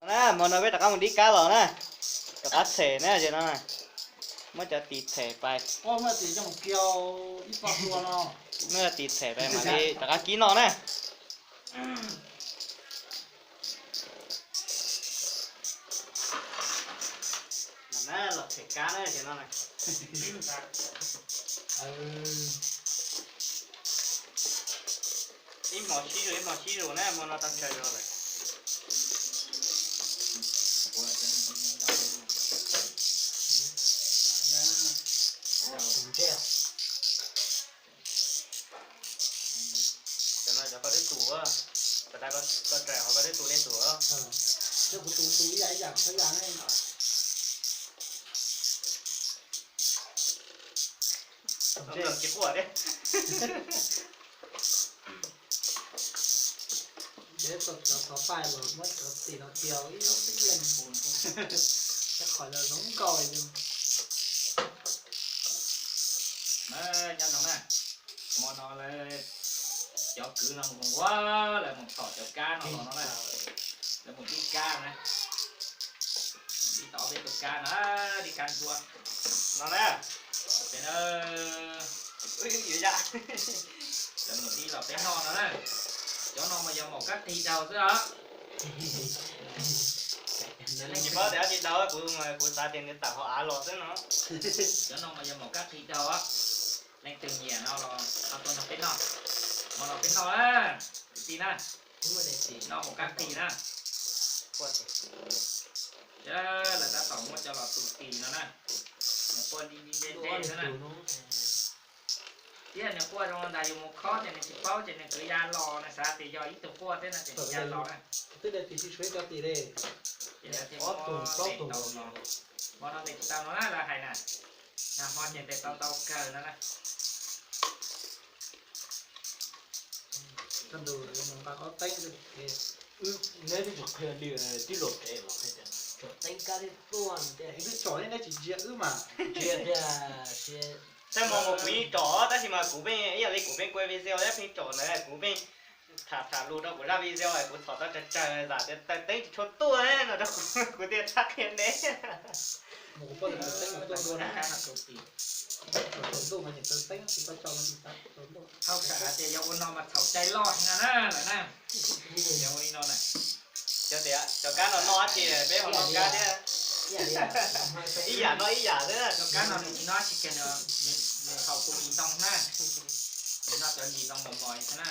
Hmo no peb rov qab mus dib kab los na, rov qab them na ces no, muab cov tis them pais, muab tis them pais mam li rov qab kib noj na. Los them kab na ces no, ib hmo sib zog ib hmo sib zog na, hmo no tau tsawg zog lawm. Cov no cov koj twb tus, cov tas koj raws qhov koj twb tus nej tus. Tsis quaj thiab. Cov xov pais los muab cov tis no cia ib leeg, qhov zoo nkauj li. Nyob zoo na, hmo no lawv cov kwv no mus ua, lawv mus txhom cov kab no los no na, lawv mus dib kab na, dib tau peb tus kab na, dib kab ntsuab no na. Ces na, lawv mus dib los peb noj no na. Cov no mas yog maum kab qis daug xwb os. Tsis paub tias dab tsi daug, kuv, kuv xav tias nws tawm hauv av los xwb no. Cov no mas yog maum kab qis daug, leej twg nyiam no los ho tuaj nrog peb noj. Hmo no peb noj na, kwv tij na, noj maum kab qis na. Lawv tab tom muab cov los tu tis no na, nws quaj nti nti nte nte xwb na. Thiab nws quaj zoo ntag, yus mus khob ces nws tsis paub ces nws kwv ya los, nws xav tias yog ib tug quaj thiab no ces nws ya los na. Ces lawv thiaj muab ntes tau no, hmo no ntes tsis tau no na, lawv hais na, nag hmo ces ntes tau ntau kawg no na. Neb twb tsis qhia li, tib luag kev los qhia tias tsom teeb kab thiab tuaj no tias, wb twb tsom thiab neb tsis ntsia wb mas. Ntsia tiag. Tej hmo mus kuv yeej tsom, tab sis mas kuv pheej ib yam li kuv pheej kuaj video thiab pheej tsom ntawd, kuv pheej tham tham lus rau kuv zaj video es kuv txhom tau tsawg tsawg, xam tias taws teeb tsis tshua tuaj no rau kuv, kuv thiaj txhaj qhia neb. Hauj sam hais tias yog ua no mas txhaum cai loj heev no na lawm na. Yog ua li no na, cov kab no noj dab tsi, peb ho noj kab thiab. Ib yam noj ib yam xwb. Cov kab no nws tsis noj dab tsi kiag, nws haus tus mis ntoo na. Nws noj cov mis ntoo mos mos xwb na.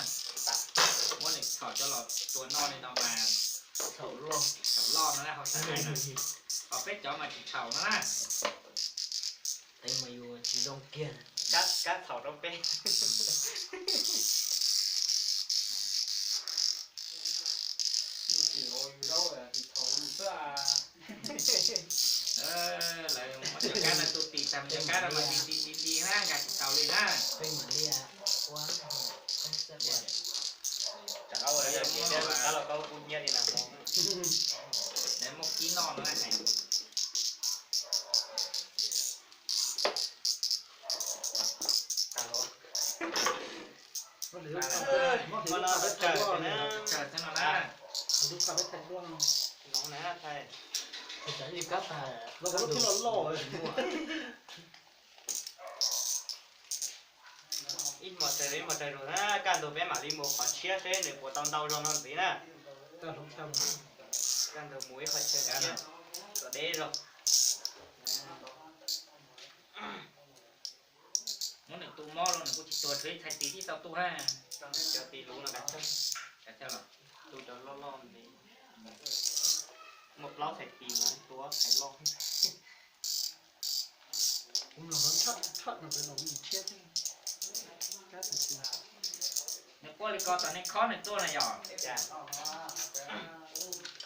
Muab nws txhom coj los tua noj li no mas txhaum loj no na, hauj sam hais na. Ho peb cov mas tsis txhaum no na. Teeb mas yus tsis zoo kiag. Kab txhaum rau peb. Lawv muab cov kab no tu tis tag, cov kab no mas ti ti ti ti na, nkag tsis tau li na. Rov qab ua, kab los koj kuj nyiam li na hmo. Lawv muab kib noj no na. Hmo no txawm tsawg no na. Ib hmos tsawg ib hmos tsawg zus na, kaj ntug peb mam li mus qhov tshiab seb nws puas tau ntau zog no ntxiv na. Kaj ntug mus ib qhov chaw tshiab kom deb zog. Muab nws tu mob los nws kuj tsis tuag, tshuav ib txhais tis tib tau tu ha. Cov tis luv no kav tsij, kav tsij los tu cov loj loj ntxiv. Muaj plaub txhais tis mas tu ob txhais loj. Nws quaj li ko tom nej khob nws tuaj na yom?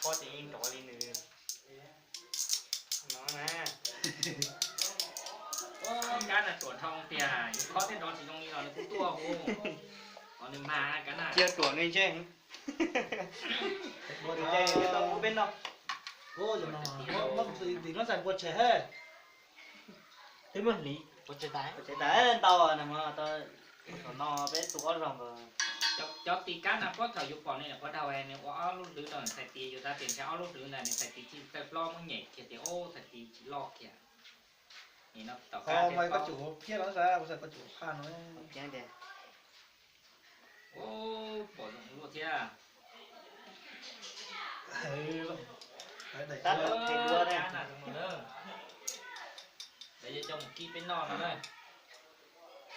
Khob ces yeej nrov li nws no na. Kab no ruam dhau tiag, yus khob thiab nrov tsis zoo li los nws kuj tuaj hu. Os nws mag kab na. Cia ruam nws ntshe. Ua tus cai tau pub peb noj. Tim no ntxais npua tseg he. Twb muab hliv ua tsev tas, ua tsev tas ntau na, hmo no peb tu ob zaug nkaus. Cov tis kab no puag thaum yus pom ne, puag thaum nws ua ob lub hlwv no, txhais tis yus xav tias ntshai ob lub hlwv ntawd, nws txhais tis tsis tawg hlob muab nyem kiag tias ub txhais tis tsis loj kiag. Nim no tom qab koj tsum phiab los xav, kuv xav koj tsum phaj no. Ub, pom zoo luaj thiab. Tab tom thev duab na. Lawv yuav coj mus kib peb noj no na.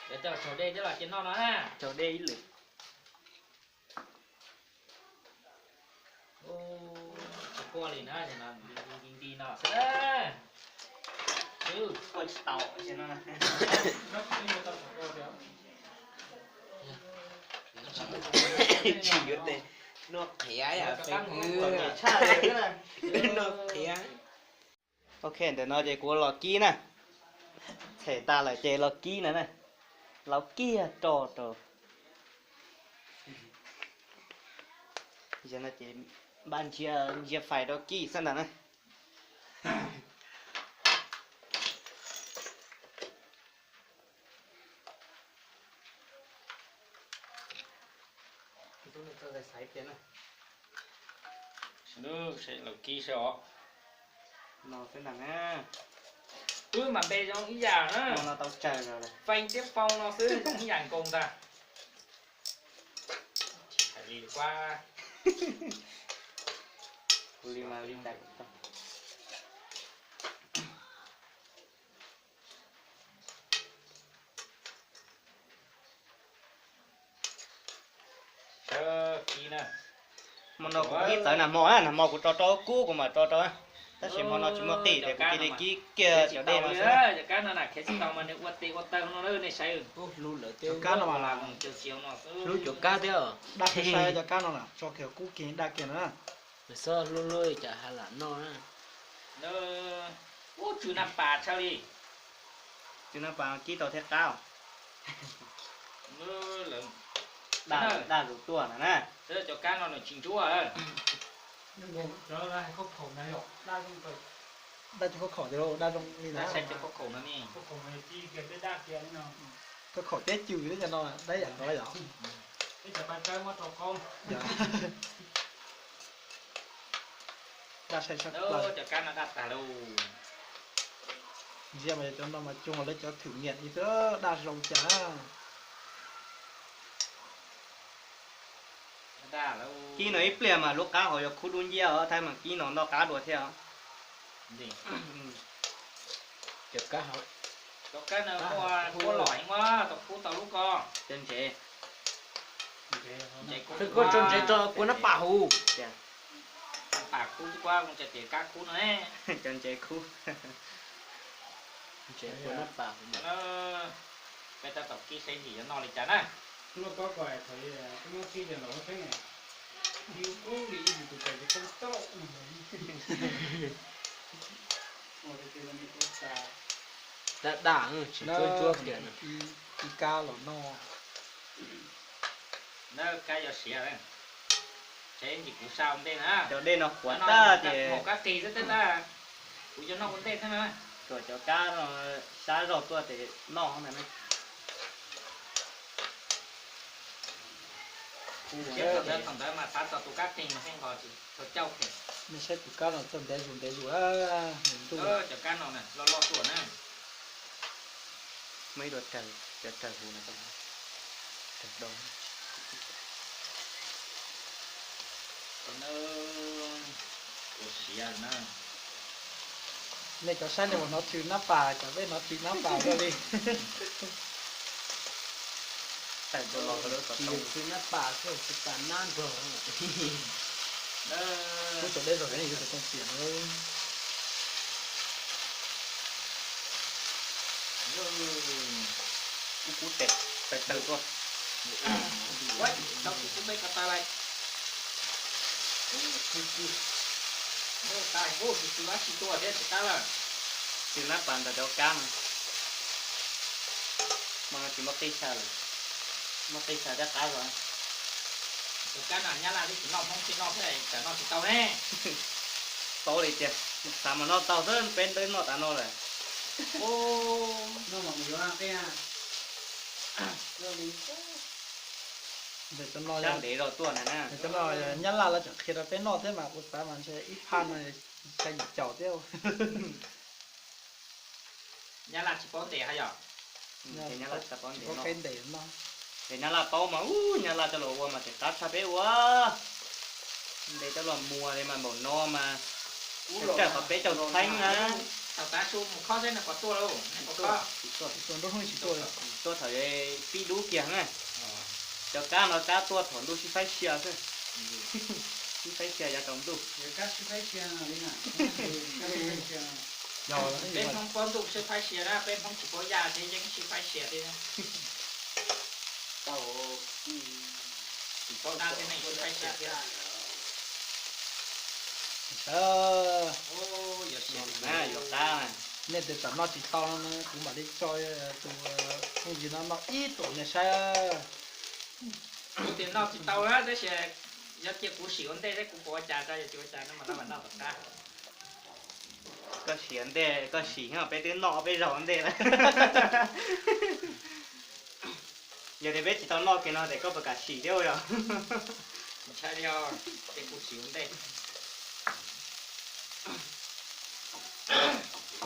Lawv coj tsaug dej thiab los cia noj no na. Tsaug dej ib lwm. Tsis quaj li na, nti nti no xwb. Ua tsis tau. Tsis yuav tes noj qhiav yam peb noj qhiav. Ok, ntawm no ces kuv los kib na. Them tas lawm ces los kib na na. Los kiag rau rau. Ces npaj ntsia, ntsia fais rau kib xwb ntag na. Los kib seb os. No xwb ntag na. Wb mas npe zoo ib yam na. No tau tsawg lawm. Feej thiab Foo no xwb zoo ib yam nkaus ntag. Hais li kuab. Kuv li mas li tais. Hmo no kuv kib txawv nag hmo, nag hmo kuv tso rau kub kuv mam tso rau, tab sis hmo no tsis muaj qij ces kuv cia li kib kiag cov dej no xwb. Cov kab no na, khev tsis tau mas nws ua tes ua taw no nej saib. Cov kab no mas hlub cov kab thiab. Daj kiag sai cov kab no na, tso kiag kub kiag daj kiag na. Nws txhob hlub hlub cas ha lam noj na. Ub, tsw naj pas tshaj li. Tsw naj pas kib tau thiab qab. Daj zus tuaj na na. Cov kab no nws tsis ntsuab. Daj cov khaub khaum tiag lauj, daj zoo li na. Khaub khaum teb cws thiab cov no daj yam ntawd yom. Daj sai sab plaws. Cov kab no daj tag lauj. Ntsia mas cov no mas cuag lawv cov thwm niam li xwb, daj zoo cas. Kib no ib pliag mas lub qab hauv yuav khub dub nciab os, thaib mas kib no ntoj qab dua thiab os. Cov kab no kuj los heev, tau khub tau lub ko. Cov ntsev, koj tso ntsev rau kua nab pas huv. Nab pas khub xwb kuab, kuv tsa tias kab khub no. Cov ntsev khub. Ntsev kua nab pas huv. Peb tab tom kib saib ntsis yuav noj li cas na. Daj daj, tsis ntsuab ntsuab kiag. Kib kab los noj. Kab yuav siav, tsev ntsis kuv sau ntej na. Cov dej no qhuav tag ces kab qis xwb tej ntag. Kuv yuav noj ua ntej thiab na. Tsuas cov kab no sab zog tuaj ces noj ntag na. Thaum ntawd mas xav txog tus kab qis mas xeeb nqos tsis tshua cauj kiag. Nej saib tus kab no txawj ntev zus ntev zus, nws ntuj. Cov kab no loj loj tuaj na. Muaj ib tug cov rawg huv no, rawg dau. Ua siav na. Nej cov saib nej mus hnov tsw nab pas, cov peb hnov tsw nab pas luaj li. Tsw nab pas, tsw pas nab nrog. Kuv tso dej zog yuav tau txias na. Kub kub tes, tawg tawg tuaj. Ua, tau kuv kub peb ko tas lawm. Ua, tas kuj tsis tau dab tsi tuaj thiab tsis qab lawm. Tsw nab pas ntawm cov kab no. Hmo no tsis muaj qij xya lawm, muaj qij xya thiab qab zog. Tus kab no Nyab Laj twb tsis noj, Hmoob thiaj noj thiab, tsam noj tsis tau ne. Paub li tiag, xav mas noj tau xwb, peb twb noj tas no lawm. Noj mas mus yuav qij. Sab ntev los tuaj na. Cov no Nyab Laj lawv tseem qhia rau peb noj thiab mas kuv xav mas ntshe ib phaj no xya yim caum thiab. Nyab Laj tsis paub ntes hab yom? Nyab Laj tsis paub ntes no. Ces Nyab Laj paub mas ub, Nyab Laj coj los ua mas tseem qab tshaj peb ua. Ntes coj los muag li mas npaum no mas ub, tsawg qhov peb caug txheeb na. Thaum tav su mus khob seb nws puas tuaj lauj, nws puas khob. Tuaj thaum pib dub kiag na. Cov kab no kab tuaj thaum ntuj sib faib sia xwb. Sib faib sia yav tsaus ntuj. Peb Hmoob paub ntuj sib faib sia na, peb Hmoob tsis paub yaj thiab yeeb sib faib sia thiab. Tsis paub dab thiab neeg sib faib sia thiab. Yuav qab na. Nej tes tam noj tsis tau no kuv mam li tso tus phooj ywg no noj ib tuam nej saib. Kuv tias noj tsis tau na tab sis yog cia kuv sim ua ntej seb kuv puas ua cas tso, yog tsis ua cas no mas no mam noj tom qab. Koj sim ua ntej, koj sim, peb twb noj peb zaug ua ntej lawm. Yog tias peb tsis tau noj kiag no tes koj puas kam sim thiab yog? Ntshai li os, ces kuv sim ua ntej.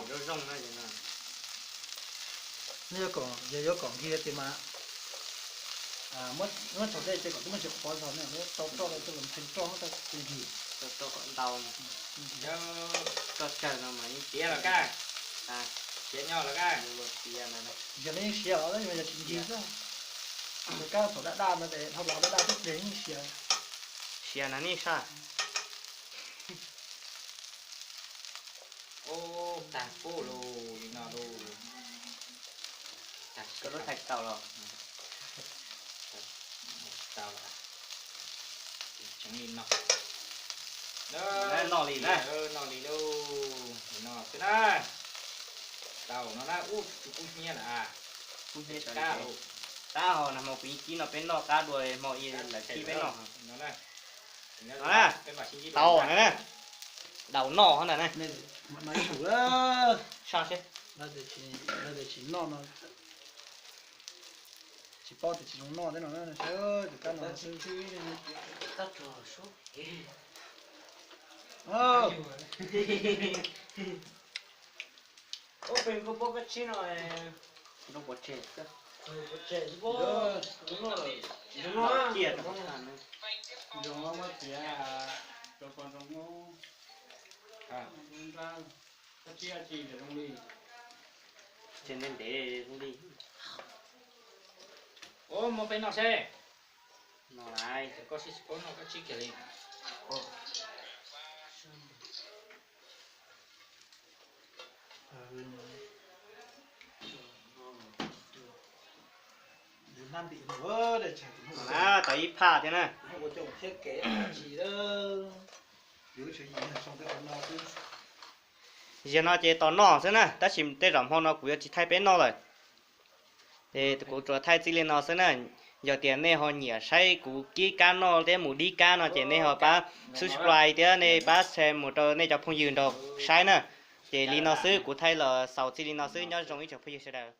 Zoo zoo na. Yog yuav kom nkig tias mas muab rhaub dej ces kom twb muab ntsis qhuav zog ne, tau roj rau coj los ntxhee roj muab tau nkig. Rau kom ntau. Koj tsawg no mas yeej tiav los kaj. Siav nyo los kaj. Yog no yeej siav los yog tsis nkig xwb. Kab thaum daj daj no ces dhau plaws daj daj tib pliag yeej siav. Siav na nej sab. Ub, tag pub lus li no lus. Koj lub thaij tau los? Tau los. Tseev li no. Noj li na. Noj li lauj. No xwb na. Tau no na, ub, tsis kub hnyiab lawm. Kub hnyiab kab lauj. Qab hos nag hmo kuv yeej kib no peb noj qab dua hmo ib lawv kib peb noj. Tau na. Daus noj ntag na. Saj seb. Tsis paub tias tsis zoo noj thiab no, tus kab no. Ub, peb koj pob kab tsib no, zoo pov tseg xwb. Zoo no, muab txiav rau pov zoo. Kab tsib kab tsib zoo li, tseg ntev ntev zoo li. Ub, muab peb noj seb. No lawm, koj sib tsis paub noj kab tsib kiag li. Tau ib phaj thiab na. Yog no ces tos noj xwb na, tab sis tej zaum hmo no kuv yuav tsis thaij peb noj lawm. Es kuv tsuas thaij txij li no xwb na. Yog tias nej ho nyiam saib kuv kib kab noj thiab mus dib kab no ces nej ho pab subscribe thiab nej pab share mus rau nej cov phooj ywg nrog saib na. Ces li no xwb, kuv thaij los xaus txij li no xwb, nyob zoo ib tsoom phooj ywg sawv daws.